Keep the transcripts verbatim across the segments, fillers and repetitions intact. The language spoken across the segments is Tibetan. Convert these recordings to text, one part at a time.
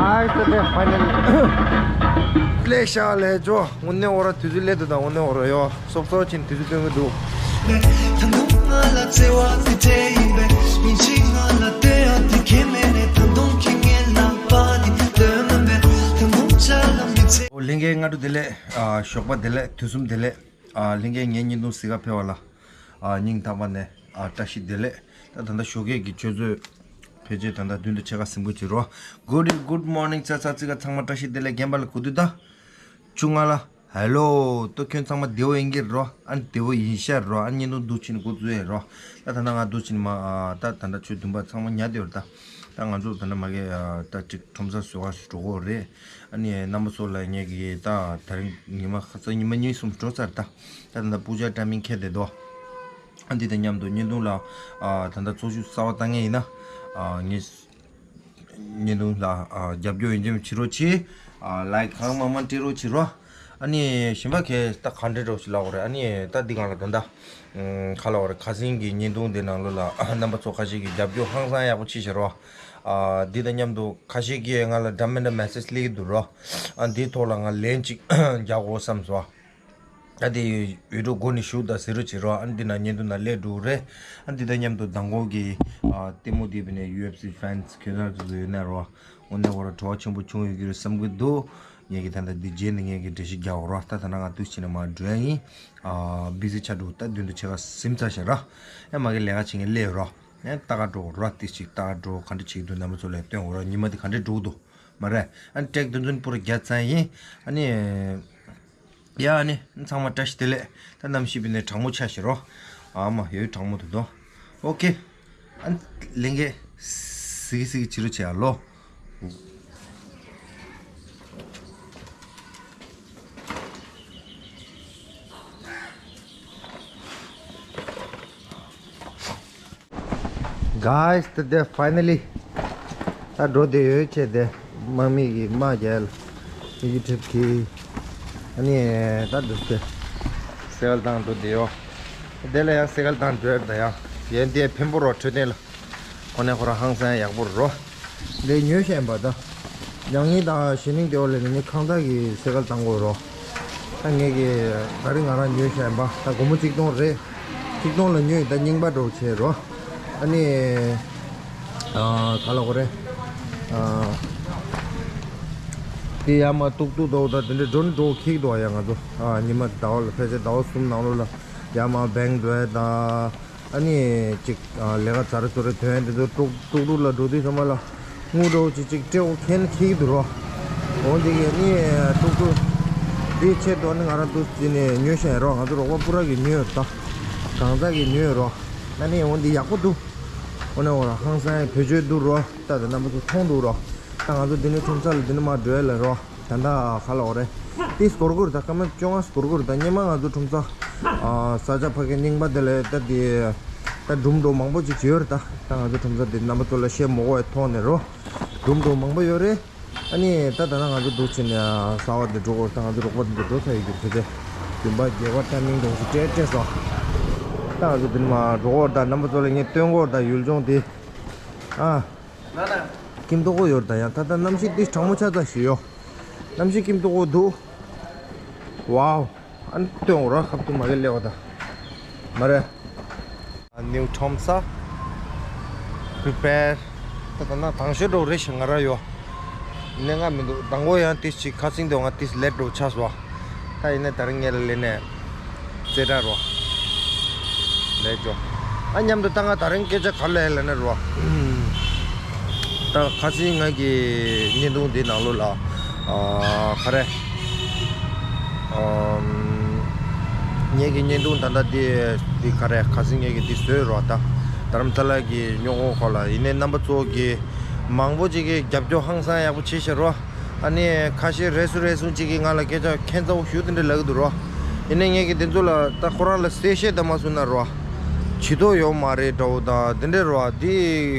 Guys, today finally. ལས་ཤག་ལས་ཇོ། དངོས་གནས་འོ་ར་དུས་ཚོད་སླེབས་འདུག་ད་དངོས་གནས་འོ་ར་ཡོ། སོབ་སོབ་ཕྱིན་དུས་ཚོད་སྟོན་གི་འདུག་ད་དུང་ང་ལ་བརྩེ་བ་དེ་འདྲ་ཡིན་པས། ཉིན་གཅིག་ང་ལ་ལྟོས་ཡ་དེ་ཁྱད་མེད་ནས། ད་དུང་ཁྱེད་ངའི་ལག་པ་དེ་སྟོན་མིན་པས། ད་དུང་ཅ་ལག་མི་ཚེ། ཨོ་ལྷན་རྒྱས་སྔ་དྲོ་བདེ་ལེགས། ཨ་ཞོགས་པ་བདེ་ལེགས། དུས་གསུམ་བདེ་ལེགས། ཨ་ལྷན་རྒྱས་ངའི་བརྙན་ཐུང་གཟིགས་ག་ཕེབས་པ་ལ། ཨ་སྙིང་ཐག་པ་ནས་ཨ་བཀྲ་ཤིས་བདེ་ལེགས། ད་ད་ལྟ་ཞོགས་ཀས་ཀྱི་ཆུ་ཚོད་ཕལ་ཆེར་ད་ལྟ་བདུན་དང་ཕྱེད་ཀ་ཟིན་པོ་ཅིག་རོ། Good, good morning ཚ་ཚ་ཚིག་ག་ཚང་མ་བཀྲ་ཤིས་བདེ་ལེགས། རྒན་པ་ལ་གོ་དུས་ད། ཆུང་ང་ལ། Hello ཏོ་ཁྱོད་ཚང་མ་བདེ་བོ་ཡིན་གྱི་རོ། ཨ་ནི་བདེ་བོ་ཡིན་ཤ་རོ། ཨ་ནི་བརྙན་ཐུང་འདུག་ཕྱིན་འགོ་བཙུགས་ཡས་རོ། ད་ད་ན་ང་འདུག་ཕྱིན་མ་ཨ་ད་ད་ལྟ་ཆུ་དུམ་པ་ཚང་མ་ཉལ་བསྡད་ཡོད་རེད་ད། ད་ང་ཚོ་ད་ལྟ་མ་གི་ཨ་ད་ཅིག་ཁྲོམ་ས་བཟོ་ག་ཞིག་འགྲོ་གི་ཡོད་རེད། ཨ་ནི་རྣམ་པ་ཚོ་ལ་ངས་ཀྱི་ད་ད་རིང་ཉི་མ་ཁ་སང་ཉི་མ་གཉིས་གསུམ་འགྲོ་ཚར་ད། ད་ད་ལྟ་པུ་ཇ་ཏ་མིང་ཁེལ་བསྡད་དོ། ཨ་འདི་དང་མཉམ་དུ་བརྙན་ཐུང་ལ་ཨ་ད་ལྟ་ཚོགས་ཞུགས་གསར་པ་བཏང་མཁན་ཡིན་ན་ཨ་ངས་བརྙན་ཐུང་ལ་ཨ་རྒྱབ་སྐྱོར་ཡོད་མཁན་བྱེད་རོགས་གྱིས། ཨ་ལའིཀ་གང་མང་མང་སྤྲད་རོགས་བྱེད་རོགས། ཨ་ནི་གཞན་པ་གས་ད་ག་འདྲ་རོགས་ཞིག་ལབ་དགོས་རེད། ཨ་ནི་ད་འདི་གང་ལ་ད་ད་ཁ་ལབ་དགོས་རེད། ཁ་སང་གི་བརྙན་ཐུང་དེ་ནང་ལོགས་ལ་རྣམ་པ་ཚོ་ཁ་ཤས་ཀྱིས་རྒྱབ་སྐྱོར་ཧང་སང་ཡག་པོ་བྱས་ཤག་རོ། ཨ་འདི་དང་མཉམ་དུ་ཁ་ཤས་ཀྱིས་ང་ལ་འདྲ་མི་འདྲ་མེ་སེ་ཇི་སླེབས་ཀྱི་འདུག་རོ། ཨ་འདིའི་ཐོག་ལ་ང་ལན་གཅིག་རྒྱག་དགོས་བསམ་སོང་། ཨ་དེ་ཡུལ་གྲུ་སྒོ་ནས་ཞུགས་དང་ཟེར་རོགས་བྱེད་རོགས། ཨ་འདི་ན་བརྙན་ཐུང་ན་སླེབས་འགྲོ་རེད། ཨ་འདི་དང་མཉམ་དུ་མདང་དགོང་གི་ཨ་ལྟད་མོ་དེ་བས་ནས་ཡུ་ཨེཕ་སི་ཕེན་སི་ཁྱོད་རང་ཚོ་ཡོད་ན་རོགས། དངོས་གནས་ཁོ་རང་བྲོ་བ་ཆེན་པོ་བྱུང་ཡོད་ཀྱི་རེད་བསམ་གྱི་འདུག་ངས་ཀྱི་ད་ལྟ་འདི་རྗེས་ནས་ངས་ཀྱི་འགྲེལ་བཤད་རྒྱག་འོ་རོགས། ད་ད་ན་ང་དུས་ཕྱིན་ནས་མར་འགྲོ་ཡ་ཡིན། ཨ་བི་ཟི་ཆགས་འགྲོ། ད་བདུན་དང་ཕྱེད་ཀ་ཟིན་ཚར་ཤག་ར། ཨེ་མ་གི་ལས་ཀ་བྱེད་མཁན་སླེབས་རོགས། ཨེ་ལྟ་ག་འགྲོ་རོགས། ཏིས་ཅིག་ལྟ་ག་འགྲོ། ག་འདྲ་བྱེད་ཀྱི་འདུག་རྣམ་པ་ཚོ་ལ་སྟོན་འོ་རོགས། ཉི་མ་འདི་ག་འདྲ་འགྲོ་གི་འདུག་མ་རེད། ཨ་ནི་ཀྲེག་དོན་ཚོན་པུ་ར་རྒྱ་ཚང་ཡིན། ཨ་ནི། ཡ་ཨ་ནི་ཚང་མ་བཀྲ་ཤིས་བདེ་ལེགས། ད་གནམ་གཤིས་པི་ནས་གྲང་མོ་ཆགས་ཤིག་རོ། ཨ་མ་ཡོད་གྲང་མོ་དུ་དོ། ཨོ་ཁེ། ཨ་ནི་ལེན་གེ། སི་གི་སི་གི་ཕྱི་རུ་ཆེ་ཨ་ལོ། Guys, today finally ད་འགྲོ་བསྡད་ཡོད་ཆེ་དེ། དམག་མི་གི་དམག་རྒྱལ་མི་གི་ཁྲིབ་ཀྱི་ཨ་ནི་ད་འགྲོ་དེ་སེ་གལ་བཏང་འགྲོ་བསྡད་ཡོད། དེ་ལ་ཡང་སེ་གལ་བཏང་འགྲོ་ཡོད་ད་ཡང་ཡན་དེ་ཕན་པོ་རོ་འཕྲོད་བསྟེན་ལ་ཁོ་ནས་ཁོ་རང་ཧང་སང་ཡག་པོ་རོ། འདི་ཉོས་ཤེས་པ་ད། ཡང་ངེད་དང་གཞེས་ནིང་ལྟེ་བ་ལས་ནི་ངས་ཁང་བདག་གི་སེ་གལ་བཏང་དགོས་རོ། ད་ངས་ཀྱི་ད་རིང་ང་རང་ཉོས་ཤེས་པ་ད་སྒོར་མོ་གཅིག་སྟོང་རེད། གཅིག་སྟོང་ལ་ཉོས་ད་རྙིང་པ་འགྲོ་བྱས་རོ། ཨ་ནི། ཨ་ག་ལ་གོ་རེད། ཨ་དེ་ཡ་མ་ཏུག་ཏུག་འདུག་ད་དེ་འདྲའི་འགྲོ་ནི་འགྲོ་ཁིག་འདུག་ཡ་ང་ཚོ་ཨ་ཉི་མ་ཟླ་བ་ལ་ཕལ་ཆེར་ཟླ་བ་གསུམ་ནང་ལོགས་ལ་ཡ་མ་བེང་འགྲོ་ཡ་ད། ཨ་ནི་ཅིག་ཨ་ལས་ཀ་ཛ་རེ་ཛོ་རེ་ཐོན་དེ་ཚོ་ཀྲུག་ཀྲུག་ཀྲུག་ལ་འགྲོ་དུས་ཚང་མ་ལ་དངུལ་འདྲ་བོ་ཅིག་ཅིག་སྤྲད་འོ་ཁྱེད་ནི་ཁྱེད་ཀྱི་འདུག་རོ། འོ་འདི་གས་ནི་ཀྲུག་ཀྲུག་འདི་ཆེད་དུ་ནི་ང་རང་འདུག་ཟིན་ནས་ཉོས་ཤག་རོ། ང་ཚོ་རོགས་པ་པུ་ར་གི་ཉོས་ད། གང་ཟག་གི་ཉོས་རོ། ཨ་ནི་འོ་འདི་ཡག་པོ་འདུག་འོ་ནི་འོ་ར་ཧང་སང་བེད་སྤྱོད་འདུག་རོ། ད་ད་རྣམ་པ་ཚོ་མཐོང་འདུག་རོ། ད་ང་ཚོ་འདི་ནས་ཁྲོམ་ས་ལ་འདི་ནས་མར་འགྲོ་ཡ་ལ་རོ། ད་ལྟ་ག་ལ་འོ་རེད། དེ་སྒོར་སྒོར་ད་སྐར་མ་བཅོ་ལྔ་སྒོར་སྒོར་ད་སྔོན་མ་ང་ཚོ་ཁྲོམ་ས་ཨ་ས་ཆ་ཕ་གི་རྙིང་པ་དེ་ལས་ད་དེ་ད་སྒྲུང་འགྲོ་མང་པོ་ཅིག་བྱས་ཡོད་རེད། ད་ད་ང་ཚོ་ཁྲོམ་ས་དེ་རྣམ་པ་ཚོ་ལ་བཤད་མ་དགོས་པའི་ཐོག་ནས་རོ། སྒྲུང་འགྲོ་མང་པོ་ཡོད་རེད། ཨ་ནི་ད་ད་ན་ང་ཚོ་འདུག་ཕྱིན་ནས་ས་བ་དེ་འགྲོ་དགོས། ད་ང་ཚོ་རོགས་པ་དེ་འགྲོ་ཚར་ཡོད་ཀྱི་དེ་དེ་བདུན་པ་བརྒྱད་པ་ད་མིང་འདོགས་སུ་སྤྲད་སྤྲད་སོང་། ད་ང་ཚོ་དེ་ནས་མར་འགྲོ་དགོས་རེད། ད་རྣམ་པ་ཚོ་ལ་ངས་སྟོན་དགོས་རེད། ད་ཡུལ་ལྗོངས་དེ་ཨ། ཁྱིམ་ཐོག་གོ་ཡོད་ད་ཡང་ད་ལྟ་གནམ་གཤིས་འདི་གྲང་མོ་ཆགས་ཚར་ཞིག་ཡོད། གནམ་གཤིས་ཁྱིམ་ཐོག་གོ་འདུག་ཝའོ། ཨ་ནི་སྟོན་འོ་ར་ཁབ་ཏུ་མ་གི་སླེབས་པ་ད། མ་རེད། ཨ་ནིའུ་ཁྲོམ་ས། པི་རི་པེར། ད་ད་ན་དང་ཤོས་འགྲོ་རེ་ཞིག་ང་ར་ཡོད། གནས་ང་མི་འདུག་དང་པོ་ཡང་ཏིས་ཅིག་ཁ་སིང་དུ་ང་ཏིས་ལེ་ཊི་འགྲོ་ཆགས་སོང་། ད་ཡིན་ནའི་ད་རིང་ངེད་ལ་ལེན་ནས་རྩེ་གྲ་རོ། ལས་ཇོ། ཨ་མཉམ་དུ་ད་ང་ད་རིང་སྐད་ཆ་ག་ལ་ལེན་ནས་རོ། ད་ཁ་སིང་ང་གི་བརྙན་ཐུང་འདི་ནང་ལོགས་ལ་ཨ་ག་རེ། ཨམ། ངེད་ཀྱི་བརྙན་ཐུང་ད་ལྟ་འདི་འདི་ག་རེ་ཁ་སིང་ངེད་ཀྱི་འདི་བཟོས་རོ། ད་རྡ་རམ་ས་ལ་གི་ཉོ་གོ་ཁོ་ལ་ཡིན་ནའི་རྣམ་པ་ཚོ་གི་མང་པོ་ཅིག་གིས་རྒྱབ་སྐྱོར་ཧང་སང་ཡག་པོ་བྱེད་ཤག་རོ། ཨ་ནི་ཁ་ཤས་རེ་ཟུང་རེ་ཟུང་ཅིག་གིས་ང་ལ་སྐད་ཆ་ཁྱད་མཚར་པོ་ཞུ་དེ་འདྲ་ལབ་ཀྱི་འདུག་རོ། ཡིན་ནའི་ངས་ཀྱི་དེ་ཚོ་ལ་ད་ཁོ་རང་ལ་གསལ་བཤད་ད་མ་གསུངས་ན་རོ། བྱེད་དོ་ཡོད་མ་རེད་འདྲ་བོ་དང་དེ་འདྲ་རོ། འདི་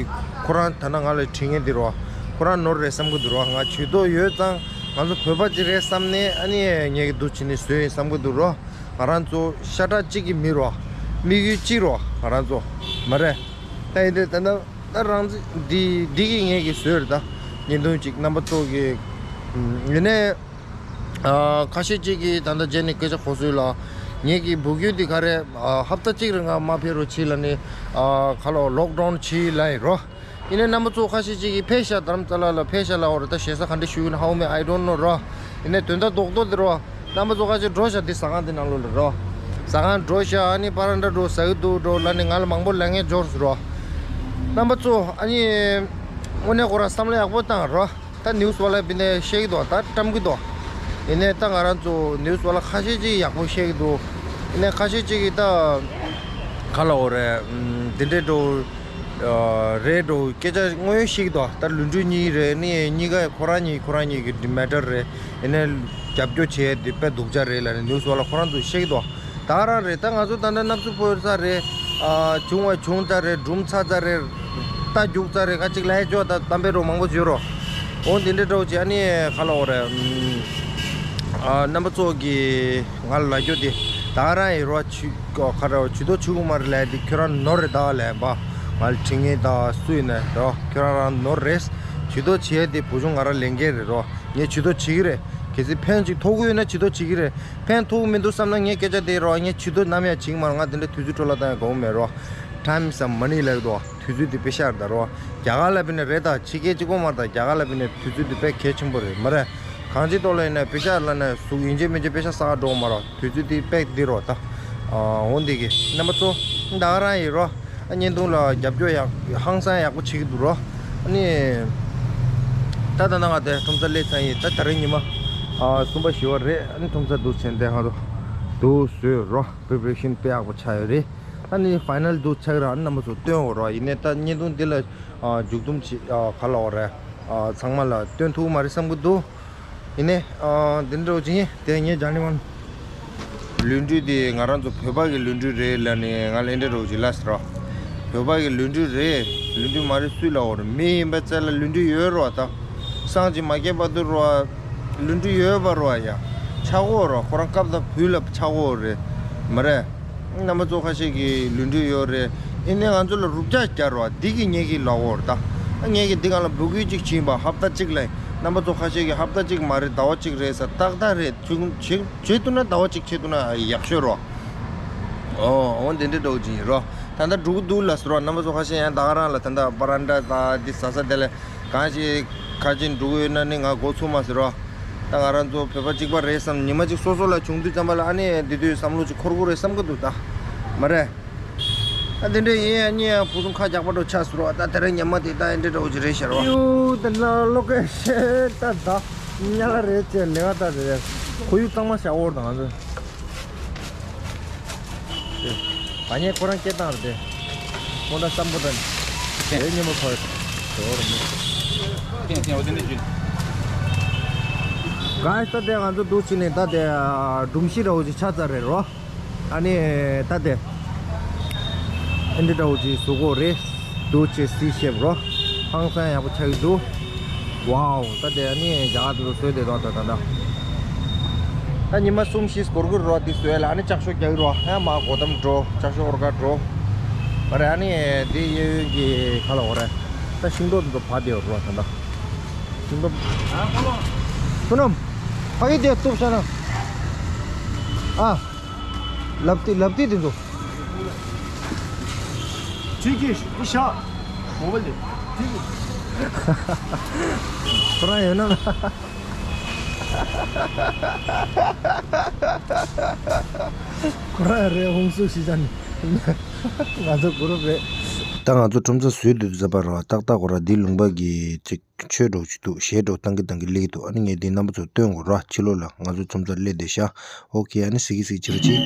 ཁོ་རང་ད་ན་ང་ལ་དྲི་ངན་འདི་རོ། ཁོ་རང་ནོར་རེད་བསམ་གྱི་འདུག་རོ། ང་བྱེད་དོ་ཡོད་ཙང་ང་ཚོ་བོད་པ་ཅིག་རེད་བསམ་ནས་ཨ་ནི་ངས་ཀྱི་འདུག་བྱེད་ནས་བཟོས་ཡིན་བསམ་གྱི་འདུག་རོ། ང་རང་ཚོ་ཤ་ཁྲག་གཅིག་གི་མི་རོ། དམིགས་ཡུལ་གཅིག་རོ་ང་རང་ཚོ། མ་རེད། ད་ཡིན་དུས་ད་ལྟ་ད་རང་ཚོ་འདི་འདི་གི་ངས་ཀྱི་བཟོས་རེད་ད། བརྙན་ཐུང་ཅིག་རྣམ་པ་ཚོ་གི་ཡིན་ནའི། ཨ་ཁ་ཤས་ཅིག་གིས་ད་ལྟ་རྗེས་ནས་སྐད་ཆ་གོ་སྲོལ་ལ། ངེད་ཀྱི་བུ་རྒྱུད་འདི་ག་རེ་ཨ་ཧབ་ཏ་གཅིག་རེ་ང་མ་ཕེབས་རོགས་བྱེད་ལ་ནི། ཨ་ཁ་ལོ་ལོག་ཌའུན་བྱེད་ལ་ཡིན་རོ། ཡིན་ནའི་རྣམ་པ་ཚོ་ཁ་ཤས་ཅིག་གིས་ཕེབས་ཤག་རྡ་རམ་ས་ལ་ལ་ཕེབས་ཤག་ལ་འོ་རེད། ད་ཞེ་ས་ག་འདྲ་ཞུ་གི་ན་ཧའུ་མེ་ཨའི་ཌོན་ནོ་རོ། ཡིན་ནའི་དོན་དག་རྡོག་རྡོག་འདི་རོ། རྣམ་པ་ཚོ་ཁ་ཤས་འགྲོ་ཤག་འདི་ཟ་ཁང་འདི་ནང་ལོགས་ལ་རོ། ཟ་ཁང་འགྲོ་ཤག་ཨ་ནི་པ་ར་འདྲ་འགྲོ་ཟ་གི་འདུག་འགྲོ་ལ་ནི་ང་ལ་མང་པོ་ལབ་མཁན་འབྱོར་སོང་རོ། རྣམ་པ་ཚོ་ཨ་ནི་དངོས་གནས་ཁོ་རང་བསམ་བློ་ཡག་པོ་བཏང་རོ། ད་ནིའུ་སི་ཝ་ལ་པི་ནས་བཤད་ཀྱི་འདུག་ད་བཀྲམ་གྱི་འདུག་ཡིན་ནའི་ད་ང་རང་ཚོ་ནིའུ་སི་ཝ་ལ་ཁ་ཤས་ཅིག་ཡག་པོ་བཤད་ཀྱི་འདུག་ཡིན་ནའི་ཁ་ཤས་ཅིག་གིས་ད་ག་ལབ་དགོས་རེད། འདི་འདྲའི་འགྲོ་རེད་འགྲོ་སྐད་ཆ་དངོས་ཡོད་བཤད་ཀྱི་འདུག་ད་ལུས་འབྲེལ་གཉིས་རེད་ནི་གཉིས་ཀ་ཁོ་རང་གཉིས་ཁོ་རང་གཉིས་ཀྱི་མེ་ཊར་རེད། ཡིན་ནའི་རྒྱབ་སྐྱོར་བྱེད་ཡས་དེ་དཔེ་སྡུག་ཅག་རེད་ལབ་ནས་ནིའུ་སི་ཝ་ལ་ཁོ་རང་ཚོས་བཤད་ཀྱི་འདུག་ད་ག་རང་རེད། ད་ང་ཚོ་ད་ལྟ་གནམ་གཤིས་ཕོ་ཚ་རེད། ཨ་བྱུང་བ་བྱུང་ཚར་རེད། སྦྲུམ་ཚར་ཚར་རེད། རྟ་རྒྱུག་ཚར་རེད། ཁ་ཅིག་ལ་ཡ་ཅོ་ད་གཏམ་དཔེ་རོ་མང་པོ་བརྗོད་རོ། འོ་འདི་འདྲ་འདྲ་བོ་ཅིག་ཨ་ནི་ག་ལབ་དགོས་རེད། ཨ་རྣམ་པ་ཚོ་གིས་ང་ལ་ལབ་རྒྱུ་དེ་ད་ག་རང་ཡིན་རོ། ཇུས་ག་རེ་ཇུས་གཏོགས་བྱེད་དགོས་མ་རེད་ལབ་ཡ་དེ་ཁྱོད་རང་ནོར་རེད་ད་ལབ་པ། ང་ལ་དྲི་ངན་ད་སུ་ཡིན་ནའི་རོ་ཁྱོད་རང་རང་ནོར་རེད། ཇུས་གཏོགས་བྱེད་ཡ་དེ་བུ་ཆུང་ང་རང་ལས་འགན་རེད་རོ། ངས་ཇུས་གཏོགས་བྱེད་ཀྱི་རེད། གལ་སྲིད་ཕན་ཅིག་ཐོགས་ཀྱི་ཡོད་ན་ཇུས་གཏོགས་བྱེད་ཀྱི་རེད། ཕན་ཐོགས་མི་འདུག་བསམ་ན་ངས་སྐད་ཆ་དེ་རོ། ངས་ཇུས་གཏོགས་ནམ་ཡང་བྱེད་ཀྱི་མ་རེད། ང་དེ་འདྲ་དུས་ཚོད་འཕྲོ་བརླག་བཏང་ཡ་དགོངས་མེད་རོ། Time is money ལབ་འདུག་དུས་ཚོད་དེ་པེ་ཤ་རེད་ད་རོ། རྒྱ་གར་ལ་ཕེབས་ན་རེད་ད་ཕྱི་རྒྱལ་གཅིག་པོ་མ་རེད་ད། རྒྱ་གར་ལ་ཕེབས་ན་དུས་ཚོད་དེ་དཔེ་གལ་ཆེན་པོ་རེད་མ་རེད། གང་ཅིའི་ཐོག་ལ་ཡིན་ན་པེ་ཤ་ལབ་ན་གཟུགས་ཡིན་གཅིག་མིན་གཅིག་པེ་ཤ་བསགས་འགྲོ་གི་མ་རེད། དུས་ཚོད་དེ་དཔེ་འདི་རོ་ད། འོ་འདི་གི་རྣམ་པ་ཚོ་ད་ག་རང་ཡིན་རོ། ཨ་བརྙན་ཐུང་ལ་རྒྱབ་སྐྱོར་ཡག་ཧང་སང་ཡག་པོ་བྱེད་ཀྱི་འདུག་རོ། ཨ་ནི། ད་ད་ནང་ང་དེ་ཁྲོམ་ས་སླེབས་ཚར་ཡིན། ད་ད་རིང་ཉི་མ་ཨ་གསུམ་པ་བཞི་པ་རེད། ཨ་ནི་ཁྲོམ་ས་འདུག་ཆེན་དེ་ཧ་རོ། འདུག་བཟོས་རོ། པི་རི་པ་རེ་ཤན་དཔེ་ཡག་པོ་ཆགས་ཡོད་རེད། ཨ་ནི་ཕའི་ནལ་འདུག་ཆགས་ར། ཨ་ནི་རྣམ་པ་ཚོ་སྟོན་འོ་རོ། ཡིན་ནའི་ད་བརྙན་ཐུང་འདི་ལ་ཨ་མཇུག་སྡོམ་བྱེད་ཨ་ག་ལབ་དགོས་རེད། ཨ་ཚང་མ་ལ་སྟོན་ཐུབ་མ་རེད་བསམ་གྱི་འདུག་ཡིན་ནའི་ཨ་འདི་འདྲ་བོ་ཅིག་ཡིན། དེ་ངས་ལྗང་ནི་མ། ལུས་འབྲེལ་དེ་ང་རང་ཚོ་བོད་པ་གི་ལུས་འབྲེལ་རེད་ལབ་ནས་ང་ལ་འདི་འདྲ་བོ་ཅིག་ལབ་ཟེར་རོ། བོད་པ་གི་ལུས་འབྲེལ་རེད། ལུས་འབྲེལ་མ་རེད་སུས་ལབ་དགོས་རེད། མི་ཡིན་པ་ཚོ་ལ་ལུས་འབྲེལ་ཡོད་རོ། ད་སངས་རྒྱས་མ་སྐྱེས་བར་དུ་རོ། ལུས་འབྲེལ་ཡོད་པ་རོ། ཡ་ཆགས་ཀྱི་ཡོད་རོ། ཁོ་རང་སྐབས་དང་དུས་ལ་ཆགས་ཀྱི་ཡོད་རེད་མ་རེད། རྣམ་པ་ཚོ་ཁ་ཤས་ཀྱི་ལུས་འབྲེལ་ཡོད་རེད། ཨེ་ནས་ང་ཚོ་ལ་རུབ་ཆ་རྒྱག་རོགས། འདི་གི་ངེད་ཀྱི་ལོག་འོར་ད། ངེད་ཀྱི་འདི་ག་ལ་འབོད་སྐུལ་ཅིག་བྱིན་པ། ཧབ་ཏ་གཅིག་ལ་རྣམ་པ་ཚོ་ཁ་ཤས་ཀྱི་ཧབ་ཏ་གཅིག་མ་རེད་ཟླ་བ་གཅིག་རེད་ཟེར། ཏག་ཏག་རེད། བྱེད་བྱེད་ཐུབ་ན་ཟླ་བ་གཅིག་བྱེད་ཐུབ་ན་ཡག་ཤོས་རོ། ཨོ་འོ་འདི་འདྲ་འདྲ་བོ་ཅིག་ཡིན་རོ། ད་ལྟ་འགྲོ་གི་འདུག་ལ་ཟེར་རོ། རྣམ་པ་ཚོ་ཁ་ཤས་ཡང་ད་ག་རང་ལ་ད་ལྟ་པ་ར་འདྲ་ད་འདི་ཟ་ས་དེ་ལ་གང་ཞིག་ཁ་ཅིག་འགྲོ་གི་ཡོད་ན་ནི་ང་འགོ་ཚུགས་མ་ཟེར་རོ། ད་ང་རང་ཚོ་བོད་པ་གཅིག་པ་རེད་བསམ། ཉི་མ་གཅིག་སོ་སོ་ལ་བྱུང་དུས་ཙམ་པ་ལ་ཨ་ནི་འདི་དུས་བསམ་བློ་ཅིག་འཁོར་དགོས་རེད་བསམ་གི་འདུག་ད་མ་རེད། ཨ་འདི་འདྲ་ཡིན་ཡང་ཉིན་ཡང་ཕུགས་བསམ་ཁ་རྒྱག་པ་འགྲོ་ཆགས་སོང་རོ། ད་དེ་རིང་ཉི་མ་དེ་ད་འདི་འདྲ་འོ་ཅིག་རེད་ཤག་རོ། ཡུ་དེ་ན་ལོ་ཀེ་ཤན་ད་ད་ཉ་ལ་རེད་ཅེ་ལེ་བ་ད་རེད། ཁོར་ཡུག་གཙང་མ་ཤག་འོར་དང་ང་ཚོ། ཨ་ནི་ཁོ་རང་སྐད་བཏང་རེད་དེ། ཁོ་འདྲ་བསམ་པོ་འདྲ་ནི། དེ་ཉིན་མོ་ཁོ་རེད། དེ་འོ་རེད་མོ། ཐེངས་ཐེངས་འོ་དེ་འདྲ་བརྗོད། ག་ད་དེ་ང་ཚོ་འདུག་ཕྱིན་ནས་ད་དེ་སྒྲོམ་གཞི་འདྲ་བོ་ཅིག་ཆགས་ཚར་རེད་རོ། ཨ་ནི་ད་དེ་ཨེ་འདྲ་འདྲ་བོ་ཅིག་བཟོ་གོ་རེད། འདུག་ཅེས་སི་ཤེབ་རོ། ཧང་སང་ཡག་པོ་ཆགས་ཀྱི་འདུག་ཝའོ། ད་དེ་ནི་རྒྱ་གར་དུ་བཟོས་བསྡད་དོ་ད་ད་ད། ད་ཉི་མ་གསུམ་བཞི་འགོར་གྱི་རོ། དེ་བཟོས་ལ་ཨ་ནི་ལྕགས་ཤོག་རྒྱག་གི་རོ། ཧ་མ་གོ་དམ་འགྲོ། ལྕགས་ཤོག་འོར་ག་འགྲོ། མ་རེད། ཨ་ནི་དེ་གཡས་གཡོན་གྱི་ཁ་ལ་འོ་རེད། ད་ཤིང་ཏོག་དེ་ཚོ་བ་དེ་ཡོད་རོ་ད་ད། ཤིང་ཏོག་ཁོ་ནམ་ཕ་གི་དེ་གཏུབ་བྱ་ན། ཨ། ལབ་ཏི་ལབ་ཏི་དེ་ཚོ། ཁྱོད་ཀྱིས་ཨི་ཤ། མོ་བལ་ཏི། ཁོ་རང་ཡོད་ན། ཁོ་རང་རེད་ཧུང་སུ་ཤི་ཅན། ང་ཚོ་གུ་རུབ་རེད། ད་ང་ཚོ་ཁྲོམ་ས་བཟོས་དུས་ཙམ་པ་ར་ཏག་ཏག་གོ་ར་འདི་ལུང་པ་གི་ཅིག་ཆོས་འགྲོ་གི་འདུག་གཞས་འགྲོ་བཏང་གི་བཏང་གི་སླེབས་ཀྱི་འདུག་ཨ་ནི་ངས་འདི་རྣམ་པ་ཚོ་སྟོན་དགོས་ར། ཕྱི་ལོགས་ལ་ང་ཚོ་ཁྲོམ་སར་སླེབས་བསྡད་ཤག་ཨོ་ཁེ། ཨ་ནི་གཟིགས་གི་གཟིགས་ཕྱི་རུ་ཕྱི།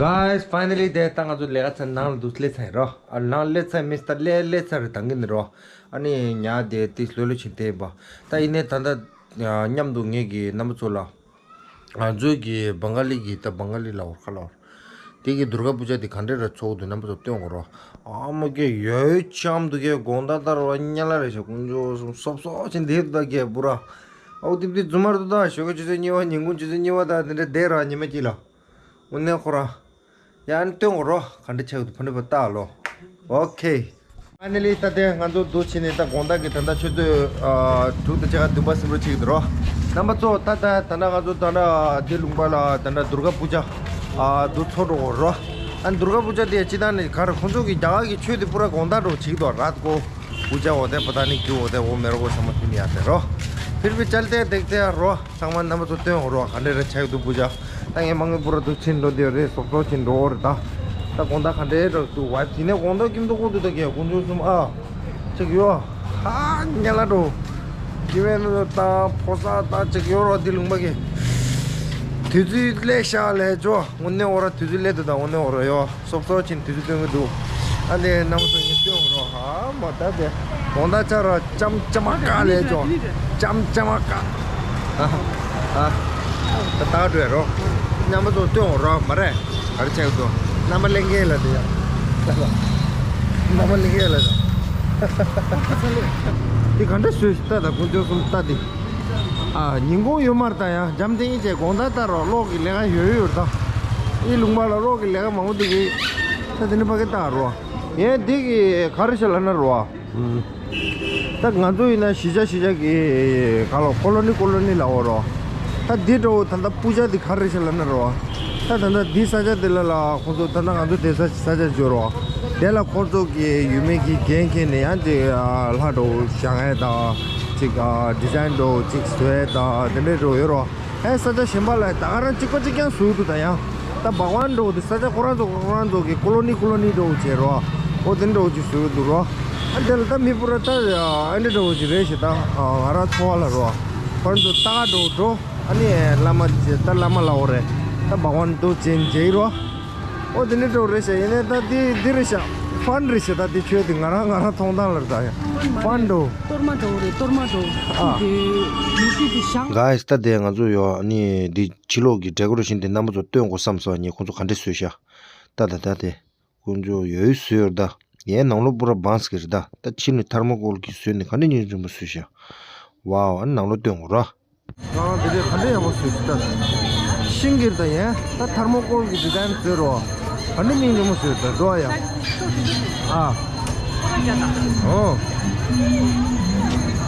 Guys, finally དེ་ད་ང་ཚོ་ལས་ཀ་ཚར་ནང་ལ་འདུག་སླེབས་ཚར་ཡིན་རོ། ཨ་ནང་སླེབས་ཚར་མི་སྟ་སླེབས་སླེབས་ཚར་རེད་དང་གི་ནི་རོ། ཨ་ནི་ཉ་དེ་ཏིས་ལོས་ལོས་ཕྱིན་ཏེ་པ། ད་ཡིན་ནའི་ད་ལྟ་མཉམ་དུ་ངེད་ཀྱི་རྣམ་པ་ཚོ་ལ། ང་ཚོའི་གི་བང་ག་ལི་གི་ད་བང་ག་ལི་ལ་འོར་ཁ་ལ་འོར། དེ་གི་དུར་ག་པུ་ཇ་དེ་ག་འདྲས་ར་ཚོགས་འདུག་རྣམ་པ་ཚོ་སྟོན་དགོས་རོ། ཨ་མ་ཀེ་ཡོད་ཆམ་འདུག་ཀེ། དགོང་དག་ལྟར་བ་ཉལ་ལ་རེ་ཞིག་དཀོན་མཆོག་གསུམ་སོབ་སོབ་ཆེན་དེ་ད་ཀེ་པུ་ར། ཨའུ་ཏིབ་ཏིབ་རྫུན་མ་རུ་ད་ཞོགས་ཀ་ཆུ་ཚོད་གཉིས་པ་ཉིན་གུང་ཆུ་ཚོད་གཉིས་པ་ད་དེ་འདྲས་བསྡད་ར་ཉི་མ་གཅིག་ལ། དངོས་གནས་ཁོ་ར། ཡང་ཨ་ནི་སྟོན་དགོས་རོ། ག་འདྲས་ཆགས་འདུག་ཕ་ནི་པ་ལྟ་ལོ། ཨོ་ཁེ། ཕ་ནི་ལི་ད་ལྟ་ང་ཚོ་འདུག་ཕྱིན་ནས་ད་དགོང་དག་གི་ད་ལྟ་ཆུ་ཚོད་ཨ་དྲུག་དང་ཕྱེད་ཀ་བདུན་པ་ཟིན་འགྲོ་ཆེག་འདུག་རོ། རྣམ་པ་ཚོ་ད་ད་ད་ལྟ་ང་ཚོ་ད་ལྟ་འདི་ལུང་པ་ལ་ད་ལྟ་དུར་ག་པུ་ཇ་ཨ་འདུག་ཚོགས་འགྲོ་དགོས་རོ། ཨ་ནི་དུར་ག་པུ་ཇ་དེ་སྤྱི་བཏང་ནས་ག་རེ་ཁོང་ཚོ་གི་རྒྱ་གར་གི་ཆོས་དེ་པུ་ར་དགོང་དག་འགྲོ་ཆེག་འདུག་ར་ཀོ། པུ་ཇ་འོ་དེ་པ་ད་ནི་རྒྱུ་འོ་དེ་འོ་མེ་རོ་གོ་ས་མ་ཐུ་མི་ཡ་དེ་རོ། ཕིར་བི་ཅལ་ཏེ་དེག་ཏེ་རོ། ཚང་མ་རྣམ་པ་ཚོ་སྟོན་འོ་རོ། ག་འདྲས་ར་ཆགས་འདུག་པུ་ཇ། ད་ངས་མ་ངས་པུ་ར་འདུག་ཕྱིན་འགྲོ་དེ་རེད། སོབ་སོབ་ཕྱིན་འགྲོ་འོ་རེད་ད། ད་དགོང་དག་ག་འདྲས་ར་འདུག་བ་དེ་ནས་དགོང་དག་ཀིམ་འདུག་ཁོ་འདུག་ད་གས་དཀོན་མཆོག་གསུམ་ཨ། ཅིག་ཡོ། ཧ་ཉལ་ལ་འགྲོ། ཀི་བན་ད་ཕོ་ས་ད་ཅིག་ཡོ་རོ་འདི་ལུང་པ་གི། དུས་ཚོད་ལས་ཤག་ལས་ཇོ། དངོས་གནས་འོ་ར་དུས་ཚོད་སླེབས་འདུག་ད་དངོས་གནས་འོ་ར་ཡོ། སོབ་སོབ་ཕྱིན་དུས་ཚོད་སྟོན་གི་འདུག་ཨ་ནི་རྣམ་པ་ཚོ་ངས་སྟོན་འོ་རོ། ཧ་མ་ད་དེ་དགོང་དག་ཆ་ར་ལྕམ་ལྕམ་མ་ཀ་ལས་ཇོ། ལྕམ་ལྕམ་མ་ཀ། ཨ་ཨ་ད་ད་འགྲོ་ཡ་རོ། རྣམ་པ་ཚོ་སྟོན་འོ་རོ་མ་རེད། ག་རེ་ཆགས་འདུག་རྣམ་པ་ལེན་མཁན་ལ་དེ་ཡ། རྣམ་པ་ལེན་མཁན་ལ་དེ། དེ་ག་འདྲས་བཟོས་ཤིག་ལྟ་ད་དཀོན་མཆོག་གསུམ་ལྟ་དེ། ཨ་ཉིན་གུང་ཡོད་མ་རེད་ད་ཡ། འཇམ་ཐིང་བྱས་དགོང་དག་ལྟ་རོགས་གློག་གི་ལས་ཀ་ཡོད་ཡོད་རེད་ད། ཨི་ལུང་པ་ལ་གློག་གི་ལས་ཀ་མང་པོ་འདུག་གི། ད་དེ་ནི་ཕ་གི་ལྟ་རོགས། ངས་འདི་གི་ག་རེ་བྱས་ལབ་ན་རོགས། ད་ང་ཚོ་ཡིན་ན་གཞིས་ཆགས་གཞིས་ཆགས་ཀྱི་ག་ལོ་ཀོ་ལོ་ནི་ཀོ་ལོ་ནི་ལབ་འོ་རོ། ད་འདི་འདྲ་བོ་ད་ལྟ་པུ་ཇ་འདི་ག་རེ་བྱས་ལབ་ན་རོ། ད་ད་ལྟ་འདི་ས་ཆ་འདི་ལ་ལ་ཁོང་ཚོ་ད་ལྟ་ང་ཚོ་དེ་ས་ས་ཆ་འབྱོར་རོ། དེ་ལ་ཁོང་ཚོ་གི་ཡུལ་མི་གི་འགན་འཁྱེར་ནས་ཡང་ཅིག་ལྷ་འདྲ་བོ་བཞེངས་ཡས་དང་ཅིག་ཌི་ཛའིན་འདྲ་བོ་ཅིག་བཟོ་ཡས་དང་དེ་འདྲ་འདྲ་བོ་ཡོད་རོ། ཨེ་ས་ཆ་གཞན་པ་ལ་ད་ག་རང་གཅིག་པ་གཅིག་རྐྱང་བཟོས་འདུག་ད་ཡང་། ད་བག་ཝན་འདྲ་བོ་དེ་ས་ཆ་ཁོ་རང་ཚོ་ཁོ་རང་ཚོ་གི་ཀོ་ལོ་ནི་ཀོ་ལོ་ནི་འདྲ་བོ་བྱས་རོ། ཨོ་དེ་འདྲ་བོ་ཅིག་བཟོས་འདུག་རོ། ཨ་དེ་ལ་ད་མི་པུ་ར་ད་ཨ་འདྲ་འདྲ་བོ་ཅིག་རེད་ཞེ་ད་ང་རང་ཚོ་བ་ལ་རོ། ཁོ་རང་ཚོ་ད་ག་འདྲ་བོ་འགྲོ། ཨ་ནི་བླ་མ་ཅེ་ད་བླ་མ་ལ་འོ་རེད། ད་བག་ཝན་འདྲ་བོ་ཅན་ཇེ་རོ། ཨོ་དེ་འདྲ་འདྲ་བོ་རེད་ཤག་ཡིན་ནའི་ད་དེ་འདི་རེད་ཤག་ཕན་རེད་ཤག་ད་དེ་ཆོས་དེ་ང་རང་ང་རང་མཐོང་སྟངས་ལ་རེད་ད་ཡ། ཕན་འགྲོ། གཏོར་མ་འདྲ་བོ་རེད། གཏོར་མ་འདྲ་བོ། ཨ། དེ་མུ་ཏིག་དེ་བཞེངས། གཱས་ད་དེ་ང་ཚོ་ཡོ་ཨ་ནི་འདི་ཕྱི་ལོགས་ཀྱི་ཌེ་ཀོ་རེ་ཤན་དེ་རྣམ་པ་ཚོ་སྟོན་དགོས་བསམ་སོང་། ངས་ཁོང་ཚོ་ག་འདྲས་བཟོས་ཤག་ད་ད་ད་དེ་དཀོན་མཆོག་ཡོད་བཟོས་ཡོད་ད། ཡའི་ནང་ལོགས་པུ་ར་བང་སི་གི་རེད་ད། ད་ཕྱི་ནས་ཐར་མོ་ཀོལ་གྱིས་བཟོས་ནས་ག་འདྲས་སྙིང་རྗེ་མོ་བཟོས་ཤག་ཝའོ་ཨ་ནི་ནང་ལོགས་སྟོན་དགོས་ར། ཨ་དེ་དེ་ག་འདྲས་ཡག་པོ་བཟོས་ཤག་ད། ཤིང་གི་རེད་ད་ཡ། ད་ཐར་མོ་ཀོལ་གྱི་ཌི་ཛའིན་བཟོས་རོ། ག་འདྲས་སྙིང་རྗེ་མོ་བཟོས་ད་འགྲོ་ཨ་ཡ། ཨ། ཨོ།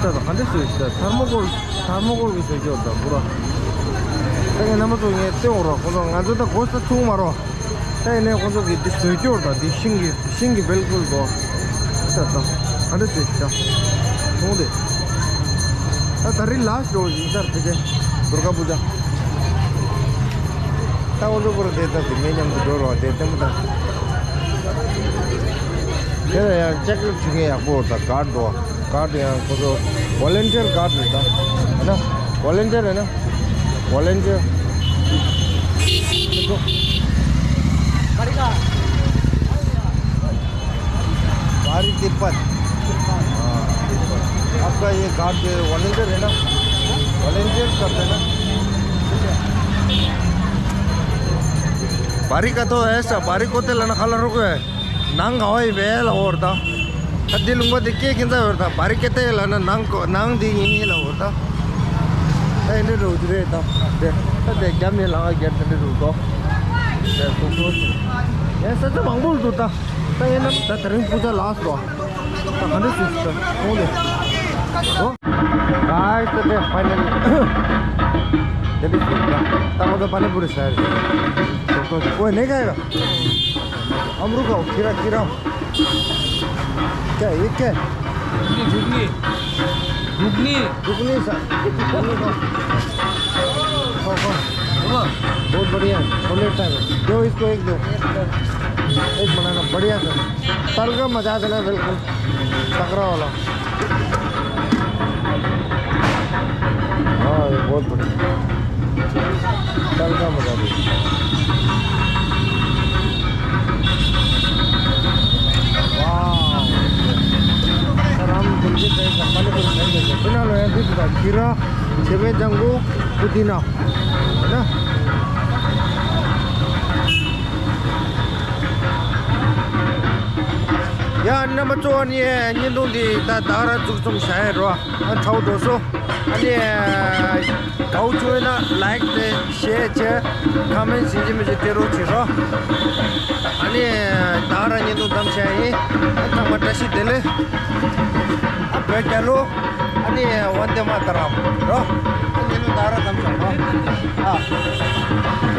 ད་ད་ག་འདྲས་བཟོས་ཤག་ད་ཐར་མོ་ཀོལ་ཐར་མོ་ཀོལ་གྱིས་བཟོས་ཀྱི་ཡོད་ད་པུ་ར། ད་ངས་རྣམ་པ་ཚོ་ངས་སྟོན་དགོས་རོ། ཁོ་ཚོ་ང་ཚོ་ད་གོ་ས་ཚུགས་མ་རོ། ད་ཡིན་ནའི་ཁོང་ཚོ་གིས་འདི་བཟོས་སྐྱོར་དང་འདི་ཤིང་གི་ཤིང་གི་བེལ་ཀུལ་དོ། ད་ད་ག་འདྲ་བཟོས་ཤག་ད། མཐོང་དེ། ད་ད་རིང་ལ་སོ་ཡིན་ཚར་ཕལ་ཆེར་དུར་ག་པུ་ཇ། ད་ཁོང་ཚོ་པུ་ར་དེ་ད་དེ་མེད་མཉམ་དུ་འགྲོ་རོགས་དེ་ལྟད་མོ་ད། དེ་ལ་ཡང་ལྕགས་ལེབ་བྱེད་མཁན་ཡག་པོ་ད་གར་འགྲོ། གར་དུ་ཡང་ཁོ་ཚོ་ཝོ་ལན་ཊིར་གར་དུ་ད་ན་ཝོ་ལན་ཊིར་ཡིན་ན་ཝོ་ལན་ཊིར། बारी तिब्बत। आपका ये गार्ड जो है वॉलंटियर है ना? वॉलंटियर करते हैं ना? बारी का तो ऐसा, बारी को तो लना खाला रुक है। ནང་ག་བ་ཡི་བས་ལ་འོར་ད། ད་འདི་ལུང་པ་འདི་སྐད་ཁྱེད་ཚ་ཡོད་ད། བ་རི་ཀེ་ཏེ་ལ་ན་ནང་གོ་ནང་འདི་ཡིན་ཡིན་ལ་འོར་ད། ད་ཡིན་འདྲ་འགྲོ་གི་རེད་ད། དེ་ད་དེ་རྒྱ་མི་ལ་ང་རྒྱ་དེ་འདྲ་འགྲོ་དོ། དེ་སོ་སོ་ཞིག་ཡང་ས་ཆ་མང་པོ་འདུག་ད། ད་ཡིན་ན་ད་དེ་རིང་པུ་ཇ་ལགས་སོ། ད་ག་འདྲ་སུ་ཞིག་ད་ཁོང་དེ། ཨོ། གཱས་ད་དེ་ཕའི་ནལ་དེ་འདྲ་ཞིག་ད། ད་ང་ཚོ་པ་ནི་པུ་རི་ཟ་ཡ་རེད། སོ་སོ་ཞིག་ཨོ་ནེ་ག་ཡ། अमरुका हो, खीरा, खीरा। क्या, ये क्या है? घुगनी, घुगनी। घुगनी? घुगनी, सर। घुगनी खाओ। खाओ, खाओ। बहुत बढ़िया है, छोले टाइप है। दो इसको, एक दो। एक बनाना, बढ़िया सर। तल का मजा देना बिल्कुल। तगड़ा वाला। हाँ, ये बहुत बढ़िया। चल का मजा भी। वाह। सर, हम दिल्ली से संभाले को नहीं देते। बिना लोया भी बुरा। खीरा, छेवे जंगू, पुदीना। है ना? ཡ། རྣམ་པ་ཚོ། ཨ་ནི་བརྙན་ཐུང་འདི་ད་ད་ག་རང་མཇུག་རྩོམ་བྱ་ཡ་རོ། ཨ། ཁྲའོ་འགྲོ་སོ། ཨ་ནི་དགའ་བོ་བྱུང་ཡོད་ན་ལའིཀ་དེ་ཤེར་བྱས། ཁོ་མེན་ཊི་ཡིན་གཅིག་མིན་གཅིག་སྤྲད་རོགས་བྱེད་རོགས། ཨ་ནི་ད་ག་རང་བརྙན་ཐུང་བདམས་བྱ་ཡིན། ཨ། ཚང་མ་བཀྲ་ཤིས་བདེ་ལེགས། ཨ། བོད་རྒྱལ་ལོ། ཨ་ནི་ཝན་དེ་མ་ཏ་རམ་རོ། ཨ། བརྙན་ཐུང་ད་ག་རང་བདམས་བྱ་རོགས། ཨ།